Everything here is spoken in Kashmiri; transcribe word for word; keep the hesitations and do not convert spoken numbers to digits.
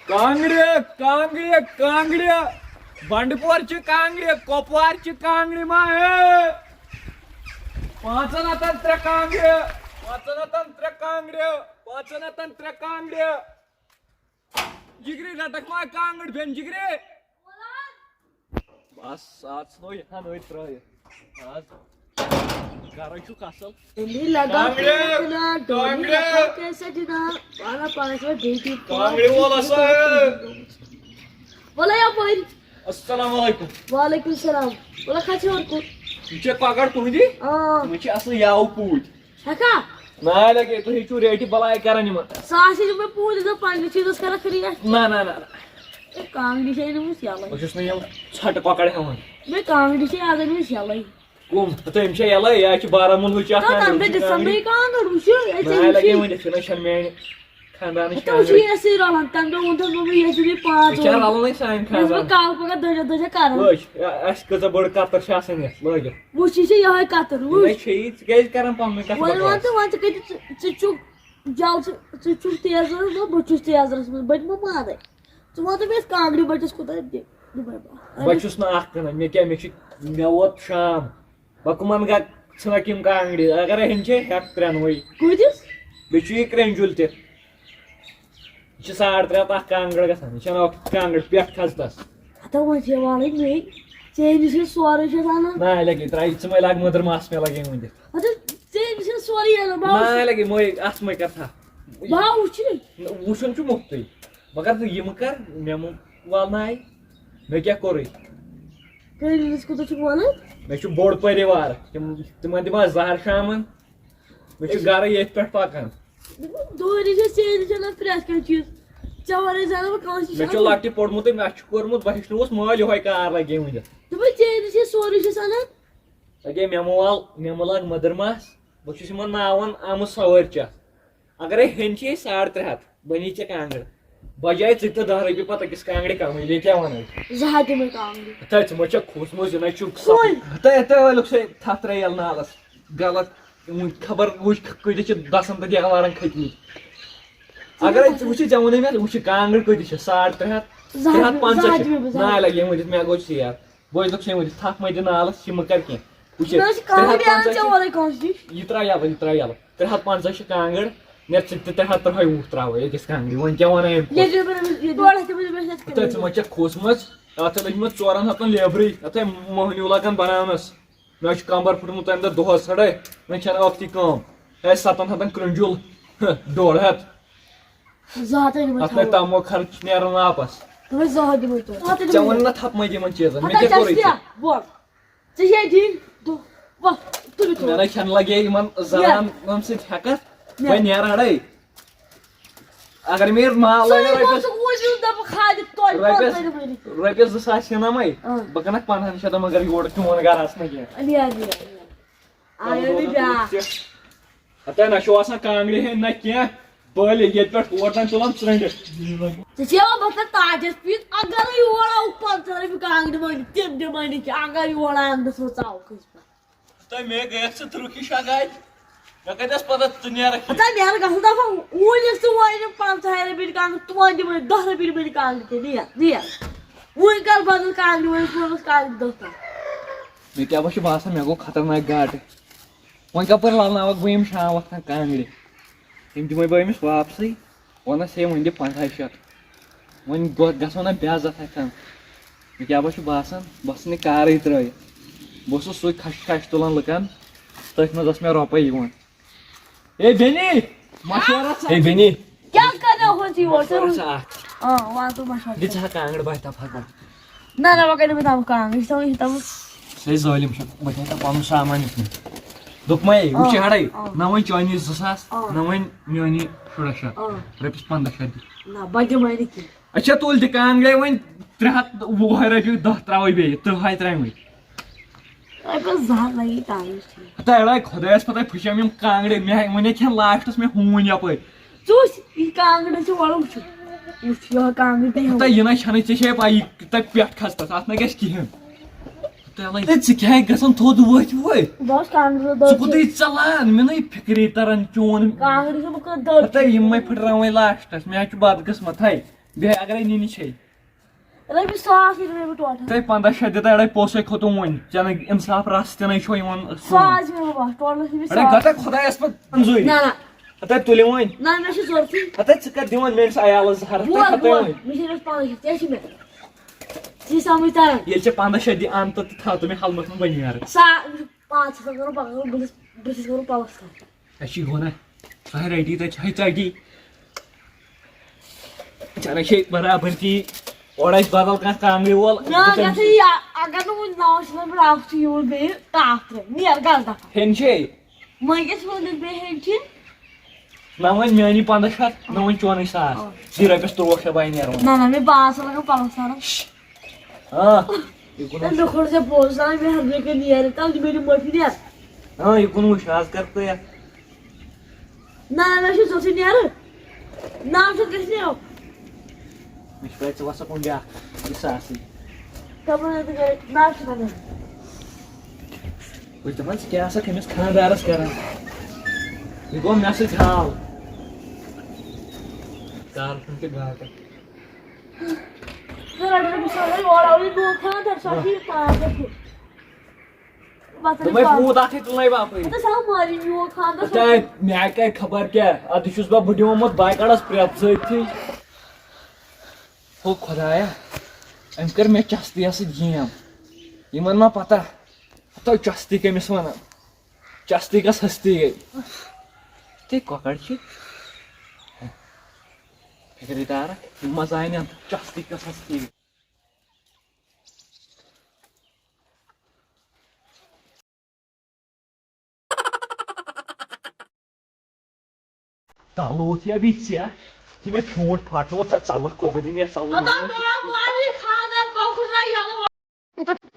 کانٛگرِ، کانٛگرِ، کانٛگرِ۔ بنڈپور چہِ کانٛگرِ، کۄپوارِ چہِ کانٛگرِ ما ہے؟ پانٛژن ہتن ترٛےٚ کانٛگرِ، پانٛژن ہتن ترٛےٚ کانٛگرِ، پانٛژن ہتن ترٛےٚ کانٛگرِ۔ جگرِ رٹکھ ما کانٛگٕر بٮ۪ن جگرِ؟ بس، آز ژھٕنو یہِ ہن أتھۍ ترٲیِتھ۔ آز گرے چھُکھ اصل۔ تیٚلہِ لگاو کانٛگرِ، کٲنٛسہِ ناو، ڈولی کانٛگرِ۔ لگاو کٲنٛسہِ سۭتۍ ناو، وَنان پانَس وۄنۍ بیٚیہِ تہِ کانٛگرِ وول ہسا۔ وَلہٕ یَپٲرۍ۔ السلام علیکم۔ وعلیکم السلام۔ وَلہٕ کھژ ہیوٚر کُن۔ یہِ چھےٚ کۄکر تُہٕنٛدی؟ آ۔ یِمَن چھِ اصل یاوٕ پوٗتۍ۔ ہٮ۪کھا؟ نہ لگے، تُہۍ چھِو ریٹہِ بلاے کران یِمن۔ سُہ آسہِ نہٕ مےٚ پوٗرٕ دۄہ پننہِ چیٖزس کران خریٖدار۔ نہ، نہ، نہ، نہ۔ اے، کانٛگرِ چھے نہٕ وٕنہِ یَلَے۔ بہٕ چھُس نہٕ یِم ژھۄٹہٕ کۄکر ہٮ۪وان۔ مےٚ کانٛگرِ چھے اَز أنمٕژ یَلَے۔ کٕم؟ تہٕ یِم چھے یَلَے، یا چھِ بارہمُلہٕچ اَکھ تہٕ کانٛگٕر، تَمہِ دۄہ یِم چھِ دِژ کانٛگرِ۔ مےٚ کانٛگٕر، وٕچھِو، أسۍ نہ چھِ لگے، وٕنہِ چھِنہٕ چھَنہٕ میٛانہِ خاندانٕچ ہَتہٕ وٕچھِو کانٛگرِ۔ یہِ ٲسٕے رَلان، تَمہِ دۄہ ووٚن تَس دوٚپُن، یہِ ٲسِو مےٚ پانٛژھ أسۍ چھا ووٚن۔ رَلان أسۍ سانہِ یہِ ٲسٕس بہٕ خاندان؟ کالہٕ پَگاہ دٔجا دٔجا کَران۔ وٕچھ، اَسہِ کۭژاہ بٔڑ کَتٕر چھِ آسان یَتھ لٲگِتھ۔ وٕچھ، یہِ چھِ یِہوٚے کَتٕر، وٕچھ۔ یِمَے چھے یہِ، ژٕ کیٛازِ کران پَنُن کَتھ وۄنۍ وَن بکواس؟ تہٕ وۄنۍ ژٕ کَتہِ، ژٕ، ژٕ چھُکھ جَل، ژٕ، ژٕ چھُکھ تیزرَس منٛز، بہٕ چھُس تیزرَس منٛز، بہٕ تہِ ما مانَے؟ ژٕ وَن تہٕ مےٚ، أسۍ کانٛگرِ بَچَس کوٗتاہ دِ-، دِمَے بہٕ؟ بہٕ چھُس نہٕ اَکھ کٕنان، مےٚ کیٛاہ، مےٚ چھِ، مےٚ ووت شام، بہٕ کٕمَن گہ-، ژھٕنَکھ یِم کانٛگرِ، اگر ہیٚنۍ چھے، ہٮ۪کھ ترٛٮ۪نوَے۔ کۭتِس؟ بیٚیہِ چھُ یہِ کرٛٮ۪نٛجُل تہِ۔ یہِ چھِ ساڑ ترٛےٚ ہَتھ اَکھ کانٛگٕر گژھان۔ یہِ چھَنہٕ اَکھ کانٛگٕر پٮ۪ٹھ کھَسہِ تَس۔ ہَتہٕ وۄنۍ چھِ یہِ والٕنۍ مے۔ ژےٚ نِش چھِ سورُے چھِ اَنان۔ نہ، لَگے ترٛاے، ژٕ مَے لاگ مٔدٕر ماس مےٚ لَگے ؤنِتھ۔ ہَتہٕ ژےٚ نِش چھِ سورُے اَنان، بہٕ ہاوٕ۔ نہ، لَگے مٔے، اَتھ مٔے کَتھا۔ بہٕ ہاوٕ وٕچھِ۔ نہ، وٕچھُن چھُ مُفتٕے۔ مگر ژٕ یِم کَر، مےٚ مہٕ والناے۔ مےٚ کیٛاہ کوٚرُے؟ کٔرِنَس کوٗتاہ چھُکھ وَنان؟ مےٚ چھُ بوٚڑ پٔریوار۔ تِم، تِمَن دِمہٕ ہا زَہر شامَن۔ مےٚ چھُ گرٕ ییٚتھۍ پٮ۪ٹھ پَکان۔ دوٗرِ چھِ ژیٖرِ چھَنہٕ اَتھ پرٛٮ۪تھ کانٛہہ چیٖز۔ ژےٚ وَرٲے زانہٕ بہٕ کٲنٛسہِ مےٚ چھُ اَتھ۔ لۄکٹہِ پوٚرمُتٕے، مےٚ چھُ کوٚرمُت، بہٕ ہیٚچھنووُس مٲلۍ یِہوٚے کار لَگے وٕنہِ۔ دوٚپمَے ژیٖرِ چھِ سورُے چھُس اَنان۔ لَگے مےٚ مہٕ وال، مےٚ مہٕ لاگ مٔدٕر ماس۔ بہٕ چھُس یِمَن ناوَن آمٕژ سوٲرۍ چٮ۪تھ۔ اگرے ہیٚنۍ چھِ أسۍ ساڑ ترٛےٚ ہَتھ، بَنی ژےٚ کانٛگٕر۔ بَجایہِ ژٕ تہِ دَہ رۄپیہِ پَتہٕ أکِس کانٛگرِ کَمٕے، بیٚیہِ کیٛاہ وَنَے؟ زٕ ہَتھ دِمَے کانٛگرِ۔ ہَتا ژٕ ما چھَکھ کھوٗژمٕژ، یہِ نَے چھُکھ سَپُد۔ کھوٗژمٕے۔ ہَتا، ہَتا ٲلُکھ سُے تھَتھ ترٛےٚ یَلہٕ نالَس۔ غلط۔ وٕنۍ خبر وٕچھ کۭتِس چھِ دَسَن تہٕ دیوارَن کھٔتۍمٕتۍ۔ اگرے ژٕ وٕچھِ، ژےٚ ووٚنُے مےٚ، وٕچھِ کانٛگٕر کۭتِس چھِ، ساڑ ترٛےٚ ہَتھ، زٕ ہَتھ، ترٛےٚ ہَتھ پنٛژاہ زٕ ہَتھ چھِ۔ دِمَے بہٕ، زٕ ہَتھ۔ نہ، لَگہِ یِم ؤنِتھ، مےٚ گوٚو ژیر۔ بوز، لُکھ چھِ ؤنِتھ، تھَپھ مَے دِ نالَس، یہِ مہٕ کَر کینٛہہ۔ وٕچھ، یہِ نہ حظ چھِ ترٛےٚ ہَتھ کانٛگٕر اَنان پنٛژاہ ژےٚ چھِ، اورَے کٲنٛسہِ نِش۔ یہِ ترٛاو یَلہٕ، یہِ ترٛاو یَلہٕ۔ ترٛےٚ ہَتھ پنٛژاہ چھِ کانٛگٕر، نیر ژٕ تہِ ترٛےٚ ہَتھ ترٛٲے وُہ ترٛاوَے أکِس کانٛگرِ، وۄنۍ کیٛاہ وَنَے اَمہِ کھۄتہٕ؟ ییٚلہِ مےٚ أمِس یہِ ڈۄڈ ہَتھ تہِ بہٕ دِمَس یَتھ تہٕ ژٕ کِلوٗ۔ ما چھَکھ کھوٗژمٕژ؟ اَتھ چھِ لٔجمٕژ ژورَن ہَتَن لیبرٕے، اَتھَے مۄہنیوٗ لَگان بَناونَس۔ مےٚ چھُ کَمبَر پھُٹمُت تَمہِ دۄہ دۄہَس ہَڑٲے، وۄنۍ چھَنہٕ ٲختٕے کٲم۔ ہے، سَتَن ہَتَن کرٛنٛجُل، ڈۄڈ ہَتھ۔ زٕ ہَتھ أنۍ مےٚ اَتھ نَے تھاوو۔ تَمو خرچ نیران واپَس۔ دوٚپمَے زٕ ہَتھ دِمَے توتہِ۔ ژےٚ ووٚن نہ تھَپھ مَے دِمَن چیٖزَن، مےٚ ہَتَے کیٛاہ کوٚرُے ژےٚ ژےٚ؟ بۄن۔ ژےٚ چھے دِنۍ دۄہ، وۄتھ، تُلِو مےٚ ژور۔ نَے چھَنہٕ لَگے یِمَن زَنان یِمَن سۭتۍ ہٮ۪کَتھ، نیر۔ وۄنۍ نیرٕ ہَڑٲے۔ اگر مےٚ یہِ مال لَگہِ سُے رۄپیَس، گوٚو سُہ اوٗرۍ یُن دَپُن خالِد توتہِ رۄپیَس، پانٛژھ رۄپیَس زٕ ساس ہٮ۪نَمَے، اۭں۔ بہٕ کٕنَکھ پنٛدہَن شَتَن، مگر یورٕ چون گَرٕ آسہٕ نہٕ کینٛہہ۔ نیر، نیر، نیر۔ آیو نہٕ بیٛاکھ۔ ہَتا نہ چھُ آسان کانٛگرِ ہیٚنۍ نہ کینٛہہ، بٔلۍ ییٚتہِ پٮ۪ٹھ ہور تام تُلان ژٔنٛڈِتھ۔ ژےٚ چھےٚ یِوان پَتہٕ تاجَس پیٖس، اگر یور آوُکھ پنٛژاہ رۄپیہِ کانٛگرِ مٔنٛڈِتھ، تِم تہِ مٔنٛڈِتھ چھِ، اگر یور آنٛگنَس منٛز ژاوُکھ أسۍ پَتہٕ۔ تہٕ مےٚ گٔیَکھ ژٕ ترُکھ ہِش اَکھ گاڑِ۔ مےٚ کَتہِ ٲس پَتہ ژٕ نیرَکھ یہِ؟ ہَتا نیرٕ گژھُن دَپان، وۄنۍ ییٚلہِ ژٕ وۄنۍ یِم پنٛژاہ رۄپیہِ کانٛگرِ، تِمَن دِمَے دَہ رۄپیہِ مٔنٛڈِتھ کانٛگرِ تہِ، نیر، نیر۔ وۄنۍ کَر بدل کانٛگرِ، وۄنۍ ترٛووُس کانٛگرِ دَہ تام۔ مےٚ کیٛاہ بہ چھُ باسان، مےٚ گوٚو خطرناک گاٹہٕ۔ وۄنۍ کَپٲرۍ لَلناوَکھ بہٕ یِم شام وقتَن کانٛگرِ؟ یِم دِمَے بہٕ أمِس واپسٕے، وَنَس، ہے، وۄنۍ دِ پنٛژاہ شَتھ۔ وۄنۍ گۄ-، گژھو نہ بے عزت اَتھٮ۪ن۔ مےٚ کیٛاہ بہ چھُ باسان، بہٕ ژھٕنہٕ کارٕے ترٛٲوِتھ۔ بہٕ اوسُس سُے کھَش کھَش تُلان لُکَن، تٔتھۍ منٛز ٲس مےٚ رۄپَے یِوان۔ اے بیٚنی، مَشوَرہ ژٕ۔ اے بیٚنی۔ کیٛاہ کَرو ہُتھ یور؟ مَشوَرہ ژٕ اَکھ۔ آ، وَن تہٕ مَشوَرہ۔ دِ ژٕ ہا کانٛگٕر بَہہِ تَفہٕ ہا گۄڈٕ۔ نہ، نہ، وۄنۍ کَرٕ بہٕ تَمہِ کانٛگٕر، یہِ چھِ تَمہِ، یہِ چھِ تَمہِ۔ سُہ ہے ظٲلِم چھُ، بہٕ چھُس دَپان پَنُن سامان یُتھ نہٕ۔ دوٚپمَے، آ، وٕچھ یہِ ہَڑَے، آ۔ نہ وۄنۍ چٲنی زٕ ساس، آ۔ نہ وۄنۍ میٛٲنی شُراہ شَتھ، آ۔ رۄپیَس پنٛداہ شَتھ دِ۔ نہ، بہٕ دِمَے نہٕ کینٛہہ۔ اچھا، تُل تہِ کانٛگرِ وۄنۍ ترٛےٚ ہَتھ وُہ رۄپیہِ، دَہ ترٛاوَے بیٚیہِ، تٕرٛہَے ترٛاوَے۔ رۄپیَس زٕ ہَتھ لَگی کانٛگرِ ٹھیٖک۔ ہَتا اَڑے خۄدایَس پَتَے پھٕچَم یِم کانٛگرِ، مےٚ وۄنۍ ہے کھٮ۪ن لاسٹَس مےٚ ہوٗنۍ یَپٲرۍ۔ ژٕ وٕچھ، یہِ کانٛگٕر چھِ وَلہٕ وٕچھُن۔ وٕچھ، یِہوٚے کانٛگٕر بیٚیہِ ہَتا یِہوٚے۔ یہِ نہ چھَنٕے، ژےٚ چھے پَیی، تَتہِ پٮ۪ٹھ کھَسہِ تَتھ، اَتھ نہ گژھِ کِہیٖنۍ۔ ہَتا یَلَے۔ ہے، ژٕ کیٛاہ گژھان تھوٚد ؤتھۍ ؤتھۍ؟ بہٕ اوس کانٛگٕر ژٕ دٔج۔ کوٚتٕے ژَلان؟ مےٚ نَے فِکرے تَران چون۔ کانٛگٕر چھِ بہٕ کٔر دٔج۔ ہَتا یِمَے پھٕٹراوَے لاسٹَس، مےٚ حظ چھُ بدقٕسمَتھَے۔ بیٚیہِ اگرے نِنہِ چھے۔ رۄپیہِ ساس یہِ رۄپیہِ ٹوٹل۔ تۄہہِ پنٛداہ شیٚتھ دِتھ اَڑے پوٚژھے کھوٚتُن وۄنۍ، ژےٚ نہٕ اِنصاف رژھ تہِ نَے چھو یِوان۔ ساس یِمے بابا، ٹوٹلَس یِمے اَڑے ساس۔ گۄڈٕ خۄدایَس پَتہٕ منظوٗری۔ نہ نہ۔ ہَتَے تُلِو وۄنۍ۔ نہ مےٚ چھِ ضوٚرتھٕے۔ ہَتَے ژٕ کَتھ دِوان میٲنِس عیالَس زَہرَس تہٕ بوز ہَتَے بوز، وۄنۍ۔ مےٚ چھِ رۄپیَس پنٛداہ شیٚتھ، ژےٚ چھِ مےٚ۔ ژٕ سَمٕجھ تَران۔ ییٚلہِ ژےٚ پنٛداہ شیٚتھ دِ اَن تہٕ تہٕ تھاو تہٕ مےٚ ہٮ۪لمَٹ منٛز بَنیٛارٕ۔ سا پانٛژھ ہَتھ کَرو پَگاہ بہٕ بہٕ چھَس کَرُن پَلَس کَرُن۔ اَسہِ چھِ گۄناہ۔ سۄ ہے رٔٹی تَتہِ چھِ ہے ژَٹی۔ ژےٚ نَے چھے برابر تی۔ اورٕ آسہِ بدل کانٛہہ کانٛگرِ وول۔ نہ، بہٕ گژھِ یہِ، اگر نہٕ وۄنۍ نَو شیٚتھ رۄپیہِ رَٹھ چھُ یوٗت بیٚیہِ ٹاپھ ترٛٲوِتھ، نیر گژھ دَفعہ۔ ہیٚنۍ چھے؟ وۄنۍ کیٛاہ چھُ وَنان بیٚیہِ ہیٚنۍ چھِ؟ نہ وۄنۍ میٛٲنی پنٛداہ شیٚتھ، نہ وۄنۍ چونٕے ساس۔ آ۔ دِ رۄپیَس ترٛوٹھ ہٮ۪تھ بَنہِ نیرُن۔ نہ، نہ، مےٚ پانٛژھ ہَتھ لَگَن پَلَس سَرَس۔ آ، یہِ کُن ہے، اوس۔ مےٚ کھوٚر ژےٚ پوٚز سان، مےٚ ہَر بیٚیہِ کَنہِ نیرٕ، تَلہٕ دِ مےٚ دِ معٲفی نیر۔ آ، یہِ کُن وٕچھ، آز کَر ژٕ یَتھ۔ نہ، نہ، مےٚ چھُ ژوٚٹھٕے نیرٕ۔ نہ، ژٕ گژھِ نیرو۔ مےٚ چھُ پَے ژٕ وَسَکھ وۄنۍ بیٛاکھ یہِ ساسٕے۔ کَمَن ہَتَن گَرِ؟ نہ، چھُ نہ نیرُن۔ بہٕ چھُس دَپان، ژٕ کیٛاہ آسَکھ أمِس خانٛدارَس کَران؟ یہِ گوٚو مےٚ سۭتۍ حال۔ کار چھُنہٕ تہِ گاٹہٕ۔ ژٕ رَٹھ رۄپیہِ ساس، ہے، اورٕ آو یہِ نوٚو خانٛدار، سُہ آسہِ یہِ پانٛژھ ہَتھ ہیوٚت۔ وۄتھ دوٚپمَے رۄپیہِ پوٗت اَکھٕے تُلنَے باپٲرۍ۔ ہَتَس آو مارٕنۍ یوٗت خانٛدار، سُہ ہَتاے، مےٚ کَتہِ خبر کیٛاہ، اَتھ چھُس بہٕ بہٕ دِمو مت بایکاٹَس پرٛٮ۪تھ سۭتۍ۔ ہو خۄدایا، أمۍ کٔر مےٚ چَستِیَس سۭتۍ گیم۔ یِمَن ما پَتہ، ہَتو چَستی کٔمِس وَنان؟ چَستی کَس ہستی گٔے؟ تہِ کۄکَر چھِ۔ فِکرِ دارا، یِم ما زانن چَستی کَس ہستی گٔے؟ تَلہٕ اوس یا بیٚیہِ ژےٚ؟ یہِ مےٚ ٹھوٗنٛٹھ پھاٹوو، ژےٚ ژَلَکھ کوٚبُر دِنہِ، ژَلہٕ ہتا نہٕ۔ بیا باری خانہ کۄکُر نہ یَلہٕ۔